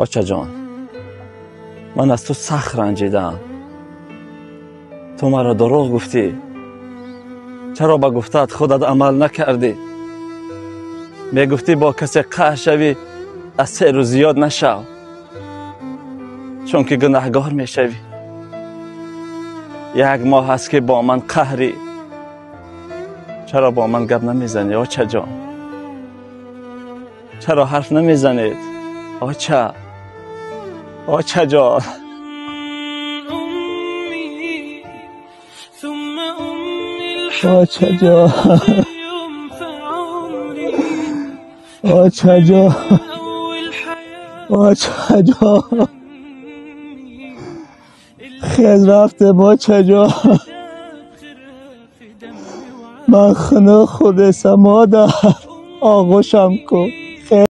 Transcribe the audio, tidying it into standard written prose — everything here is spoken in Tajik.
Очаҷон, ман аз ту сахт ранҷидаам. Ту маро дурӯғ гуфтӣ. Чаро ба гуфтаат худат амал накардӣ? Мегуфтӣ бо касе қаҳр шавӣ, аз 3 рӯз зиёд нашав, чунки гунаҳгор мешавӣ. 1 моҳ аст ки бо ман қаҳрӣ. Чаро бо ман гап намезанӣ, очаҷон? Чаро ҳарф намезанед, оча? Очаҷон. Очаҷон, очаҷон, очаҷон, хез рафтем, очаҷон. Ман хунук хӯрдесам, модар, оғӯшам кун.